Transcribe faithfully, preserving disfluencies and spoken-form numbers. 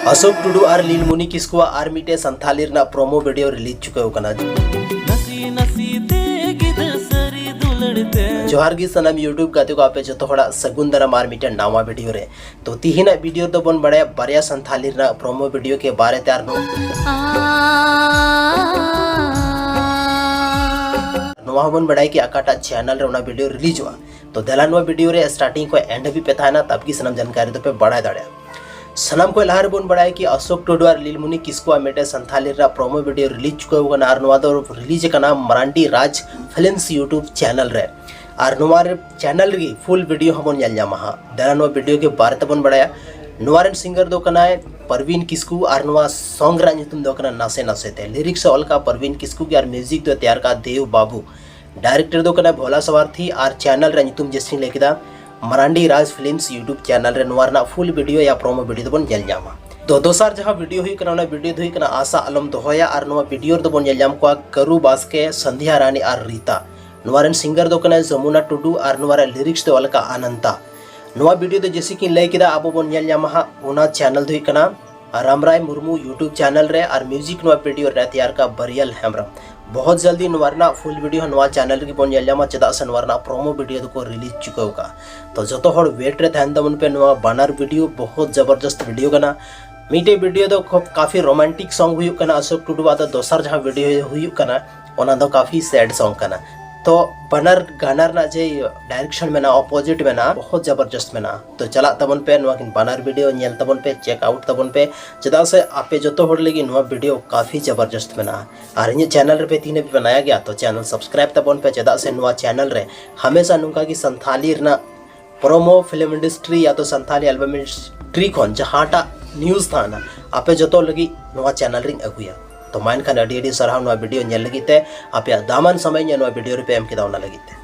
ᱚᱥᱳᱠ ᱴᱩᱰᱩ ᱟᱨ ᱞᱤᱞᱢᱩᱱᱤ ᱠᱤᱥᱠᱩᱣᱟᱜ ᱟᱨ ᱢᱤᱫᱴᱮᱱ ᱥᱟᱱᱛᱷᱟᱞᱤ ᱨᱮᱱᱟᱜ promo video release ᱪᱩᱠᱟᱹᱣ ᱠᱟᱱᱟ᱾ ᱡᱚᱦᱟᱨ ᱜᱮ ᱥᱟᱱᱟᱢ YouTube ᱜᱟᱛᱮ ᱠᱚ, ᱟᱯᱮ ᱡᱚᱛᱚ ᱦᱚᱲᱟᱜ ᱥᱟᱹᱜᱩᱱ ᱫᱟᱨᱟᱢ ᱟᱨ ᱢᱤᱫᱴᱮᱱ ᱱᱟᱣᱟ ᱵᱷᱤᱰᱤᱭᱳ ᱨᱮ᱾ ᱛᱚ ᱛᱤᱦᱤᱧᱟᱜ ᱵᱷᱤᱰᱤᱭᱳ ᱨᱮᱫᱚ ᱵᱚᱱ ᱵᱟᱲᱟᱭᱟ ᱵᱟᱨᱭᱟ ᱥᱟᱱᱛᱷᱟᱞᱤ ᱨᱮᱱᱟᱜ ᱯᱨᱳᱢᱳ ᱵᱷᱤᱰᱤᱭᱳ ᱠᱮ ᱵᱟᱨᱮ ᱛᱮ ᱟᱨ ᱱᱚ- ᱱᱚᱣᱟ ᱦᱚᱸᱵᱚᱱ ᱵᱟᱲᱟᱭᱟ ᱠᱤ ᱚᱠᱟᱴᱟᱜ ᱪᱮᱱᱮᱞ ᱨᱮ ᱚᱱᱟ ᱵᱷᱤᱰᱤᱭᱳ ᱨᱤᱞᱤᱡᱚᱜᱼᱟ᱾ ᱛᱚ ᱫᱮᱞᱟ ᱱᱚᱣᱟ ᱵᱷᱤᱰᱤᱭᱳ ᱨᱮ ᱥᱴᱟᱨᱴᱤᱝ ᱠᱷᱚᱱ ᱮᱱᱰ ᱦᱟᱹᱵᱤᱡ ᱯᱮ ᱛᱟᱦᱮᱱᱟ, ᱛᱟᱵ ᱜᱮ ᱥᱟᱱᱟᱢ ᱡᱟᱱᱠᱟᱨᱤ ᱫᱚᱯᱮ ᱵᱟᱲᱟᱭ ᱫᱟᱲᱮᱭᱟᱜᱼᱟ᱾ ᱥᱟᱱᱟᱢ ᱠᱷᱚᱱ ᱞᱟᱦᱟ ᱨᱮᱵᱚᱱ ᱵᱟᱲᱟᱭᱟ ᱠᱤ ᱚᱥᱳᱠ ᱴᱩᱰᱩ ᱟᱨ ᱞᱤᱞᱢᱩᱱᱤ ᱠᱤᱥᱠᱩᱣᱟᱜ ᱢᱤᱫᱴᱮᱱ ᱥᱟᱱᱛᱷᱟᱞᱤ ᱨᱮᱱᱟᱜ ᱯᱨᱳᱢᱳ ᱵᱷᱤᱰᱤᱭᱳ ᱨᱤᱞᱤᱡᱽ ᱪᱩᱠᱟᱹᱣ ᱠᱟᱱᱟ ᱟᱨ ᱱᱚᱣᱟ ᱫᱚ ᱨᱤᱞᱤᱡᱽ ᱠᱟᱱᱟ ᱢᱟᱨᱟᱱᱰᱤ ᱨᱟᱡᱽ ᱯᱷᱤᱞᱢᱥ YouTube ᱪᱮᱱᱮᱞ ᱨᱮ᱾ ᱟᱨ ᱱᱚᱣᱟ ᱨᱮ ᱪᱮᱱᱮᱞ ᱨᱮᱜᱮ ᱯᱷᱩᱞ ᱵᱷᱤᱰᱤᱭᱳ ᱦᱚᱸᱵᱚᱱ ᱧᱮᱞ ᱧᱟᱢᱟ ᱦᱟᱸᱜ᱾ ᱫᱮᱞᱟ ᱱᱚᱣᱟ ᱵᱷᱤᱰᱤᱭᱳ ᱜᱮ ᱵᱟᱨᱮ ᱛᱮᱵᱚᱱ ᱵᱟᱲᱟᱭᱟ᱾ ᱱᱚᱣᱟ ᱨᱮᱱ ᱥᱤᱝᱜᱟᱨ ᱫᱚ ᱠᱟᱱᱟᱭ ᱯᱟᱨᱵᱤᱱ ᱠᱤᱥᱠᱩ ᱟᱨ ᱱᱚᱣᱟ ᱥᱚᱝ ᱨᱮᱱᱟᱜ ᱧᱩᱛᱩᱢ ᱫᱚ ᱠᱟᱱᱟ ᱱᱟᱥᱮ ᱱᱟᱥᱮ ᱛᱮ᱾ ᱞᱤᱨᱤᱠᱥ ᱮ ᱚᱞ ᱠᱟᱜᱼᱟ ᱯᱟᱨᱵᱤᱱ ᱠᱤᱥᱠᱩ ᱜᱮ ᱟᱨ ᱢᱤᱣᱡᱤᱠ ᱫᱚ ᱛᱮᱭᱟᱨ ᱠᱟᱜᱼᱟ ᱫᱮᱣ ᱵᱟᱵᱩ᱾ ᱰᱟᱭᱨᱮᱠᱴᱚᱨ ᱫᱚ ᱠᱟᱱᱟ ᱵᱷᱳᱞᱟ ᱥᱟᱣᱟᱨᱛᱷᱤ ᱟᱨ ᱪᱮᱱᱮᱞ ᱨᱮᱭᱟᱜ ᱧᱩᱛᱩᱢ ᱡᱮᱥᱮᱧ ᱞᱟᱹᱭ ᱠᱮᱫᱟ ᱢᱟᱨᱟᱱᱰᱤ ᱨᱟᱡᱽ ᱯᱷᱤᱞᱢᱥ YouTube ᱪᱮᱱᱮᱞ ᱨᱮ ᱱᱚᱣᱟ ᱨᱮᱱᱟᱜ ᱯᱷᱩᱞ ᱵᱷᱤᱰᱤᱭᱳ ᱭᱟ ᱯᱨᱳᱢᱳ ᱵᱷᱤᱰᱤᱭᱳ ᱫᱚᱵᱚᱱ ᱧᱮᱞ ᱧᱟᱢᱟ᱾ ᱛᱚ ᱫᱚᱥᱟᱨ ᱡᱟᱦᱟᱸ ᱵᱷᱤᱰᱤᱭᱳ ᱦᱩᱭᱩᱜ ᱠᱟᱱᱟ, ᱚᱱᱟ ᱵᱷᱤᱰᱤᱭᱳ ᱫᱚ ᱦᱩᱭᱩᱜ ᱠᱟᱱᱟ ᱟᱥᱟ ᱟᱞᱚᱢ ᱫᱚᱦᱚᱭᱟ ᱟᱨ ᱱᱚᱣᱟ ᱵᱷᱤᱰᱤᱭᱳ ᱨᱮᱫᱚ ᱵᱚᱱ ᱧᱮᱞ ᱧᱟᱢ ᱠᱚᱣᱟ ᱠᱟᱹᱨᱩ ᱵᱟᱥᱠᱮ, ᱥᱟᱱᱫᱷᱭᱟ ᱨᱟᱱᱤ ᱟᱨ ᱨᱤᱛᱟ᱾ ᱱᱚᱣᱟ ᱨᱮᱱ ᱥᱤᱝᱜᱟᱨ ᱫᱚ ᱠᱟᱱᱟᱭ ᱡᱚᱢᱩᱱᱟ ᱴᱩᱰᱩ ᱟᱨ ᱱᱚᱣᱟ ᱨᱮ ᱞᱤᱨᱤᱠᱥ ᱫᱚ ᱚᱞ ᱠᱟᱜᱼᱟ ᱟᱱᱟᱱᱛᱟ᱾ ᱱᱚᱣᱟ ᱵᱷᱤᱰᱤᱭᱳ ᱫᱚ ᱡᱮᱥᱮ ᱠᱤ ᱞᱟᱹᱭ ᱠᱮᱫᱟ ᱟᱵᱚ ᱵᱚᱱ ᱧᱮᱞ ᱧᱟᱢᱟ ᱦᱟᱸᱜ, ᱚᱱᱟ ᱪᱮᱱᱮᱞ ᱫᱚ ᱦᱩᱭᱩᱜ ᱠᱟᱱᱟ ᱨᱟᱢᱨᱟᱭ ᱢᱩᱨᱢᱩ YouTube ᱪᱮᱱᱮᱞ ᱨᱮ ᱟᱨ ᱢᱤᱣᱡᱤᱠ ᱱᱚᱣᱟ ᱵᱷᱤᱰᱤᱭᱳ ᱨᱮ ᱛᱮᱭᱟᱨ ᱠᱟᱜᱼᱟ ᱵᱟᱨᱤᱭᱟᱞ ᱦᱮᱢᱵᱨᱚᱢ᱾ ᱵᱚᱦᱚᱛ ᱡᱚᱞᱫᱤ ᱱᱚᱣᱟ ᱨᱮᱱᱟᱜ ᱯᱷᱩᱞ ᱵᱷᱤᱰᱤᱭᱳ ᱦᱚᱸ ᱱᱚᱣᱟ ᱪᱮᱱᱮᱞ ᱨᱮᱜᱮ ᱵᱚᱱ ᱧᱮᱞ ᱧᱟᱢᱟ, ᱪᱮᱫᱟᱜ ᱥᱮ ᱱᱚᱣᱟ ᱨᱮᱱᱟᱜ ᱯᱨᱳᱢᱳ ᱵᱷᱤᱰᱤᱭᱳ ᱫᱚᱠᱚ ᱨᱤᱞᱤᱡᱽ ᱪᱩᱠᱟᱹᱣ ᱠᱟᱜᱼᱟ᱾ ᱛᱚ ᱡᱚᱛᱚ ᱦᱚᱲ ᱣᱮᱴ ᱨᱮ ᱛᱟᱦᱮᱱ ᱛᱟᱵᱚᱱ ᱯᱮ, ᱱᱚᱣᱟ ᱵᱟᱱᱟᱨ ᱵᱷᱤᱰᱤᱭᱳ ᱵᱚᱦᱚᱛ ᱡᱚᱵᱚᱨᱫᱚᱥᱛ ᱵᱷᱤᱰᱤᱭᱳ ᱠᱟᱱᱟ᱾ ᱢᱤᱫᱴᱮᱡ ᱵᱷᱤᱰᱤᱭᱳ ᱫᱚ ᱠᱷᱩᱵ ᱠᱟᱯᱷᱤ ᱨᱳᱢᱟᱱᱴᱤᱠ ᱥᱚᱝ ᱦᱩᱭᱩᱜ ᱠᱟᱱᱟ ᱚᱥᱳᱠ ᱴᱩᱰᱩᱣᱟᱜ, ᱫᱚ ᱫᱚᱥᱟᱨ ᱡᱟᱦᱟᱸ ᱵᱷᱤᱰᱤᱭᱳ ᱦᱩᱭᱩᱜ ᱠᱟᱱᱟ ᱚᱱᱟ ᱫᱚ ᱠᱟᱯᱷᱤ ᱥᱮᱰ ᱥᱚᱝ ᱠᱟᱱᱟ᱾ ᱛᱚ ᱵᱟᱱᱟᱨ ᱜᱟᱱᱟ ᱨᱮᱱᱟᱜ ᱡᱮ ᱰᱟᱭᱨᱮᱠᱥᱚᱱ ᱢᱮᱱᱟᱜᱼᱟ, ᱚᱯᱳᱡᱤᱴ ᱢᱮᱱᱟᱜᱼᱟ, ᱵᱚᱦᱚᱛ ᱡᱚᱵᱚᱨᱫᱚᱥᱛ ᱢᱮᱱᱟᱜᱼᱟ᱾ ᱛᱚ ᱪᱟᱞᱟᱜ ᱛᱟᱵᱚᱱ ᱯᱮ, ᱱᱚᱣᱟ ᱠᱤᱱ ᱵᱟᱱᱟᱨ ᱵᱷᱤᱰᱤᱭᱳ ᱧᱮᱞ ᱛᱟᱵᱚᱱ ᱯᱮ, ᱪᱮᱠ ᱟᱣᱩᱴ ᱛᱟᱵᱚᱱ ᱯᱮ, ᱪᱮᱫᱟᱜ ᱥᱮ ᱟᱯᱮ ᱡᱚᱛᱚ ᱦᱚᱲ ᱞᱟᱹᱜᱤᱫ ᱱᱚᱣᱟ ᱵᱷᱤᱰᱤᱭᱳ ᱠᱟᱯᱷᱤ ᱡᱚᱵᱚᱨᱫᱚᱥᱛ ᱢᱮᱱᱟᱜᱼᱟ᱾ ᱟᱨ ᱤᱧᱟᱹᱜ ᱪᱮᱱᱮᱞ ᱨᱮ ᱯᱮ ᱛᱤᱦᱤᱧ ᱦᱟᱹᱵᱤᱡ ᱯᱮ ᱱᱟᱭᱟ ᱜᱮᱭᱟ ᱛᱚ ᱪᱮᱱᱮᱞ ᱥᱟᱵᱥᱠᱨᱟᱭᱤᱵ ᱛᱟᱵᱚᱱ ᱯᱮ, ᱪᱮᱫᱟᱜ ᱥᱮ ᱱᱚᱣᱟ ᱪᱮᱱᱮᱞ ᱨᱮ ᱦᱟᱢᱮᱥᱟ ᱱᱚᱝᱠᱟ ᱜᱮ ᱥᱟᱱᱛᱷᱟᱞᱤ ᱨᱮᱱᱟᱜ ᱯᱨᱳᱢᱳ, ᱯᱷᱤᱞᱢ ᱤᱱᱰᱟᱥᱴᱨᱤ ᱭᱟ ᱛᱚ ᱥᱟᱱᱛᱷᱟᱞᱤ ᱮᱞᱵᱟᱢ ᱤᱱᱰᱟᱥᱴᱨᱤ ᱠᱷᱚᱱ ᱡᱟᱦᱟᱸᱴᱟᱜ ᱱᱤᱭᱩᱡᱽ ᱛᱟᱦᱮᱱᱟ ᱟᱯᱮ ᱡᱚᱛᱚ ᱞᱟᱹᱜᱤᱫ ᱱᱚᱣᱟ ᱪᱮᱱᱮᱞ ᱨᱤᱧ ᱟᱹᱜᱩᱭᱟ᱾ ᱛᱚ ᱢᱟ ᱮᱱᱠᱷᱟᱱ ᱟᱹᱰᱤ ᱟᱹᱰᱤ ᱥᱟᱨᱦᱟᱣ ᱱᱚᱣᱟ ᱵᱷᱤᱰᱤᱭᱳ ᱧᱮᱞ ᱞᱟᱹᱜᱤᱫ ᱛᱮ, ᱟᱯᱮᱭᱟᱜ ᱫᱟᱢᱟᱱ ᱥᱚᱢᱚᱭ ᱤᱧᱟᱹᱜ ᱱᱚᱣᱟ ᱵᱷᱤᱰᱤᱭᱳ ᱨᱮᱯᱮ ᱮᱢ ᱠᱮᱫᱟ ᱚᱱᱟ ᱞᱟᱹᱜᱤᱫ ᱛᱮ᱾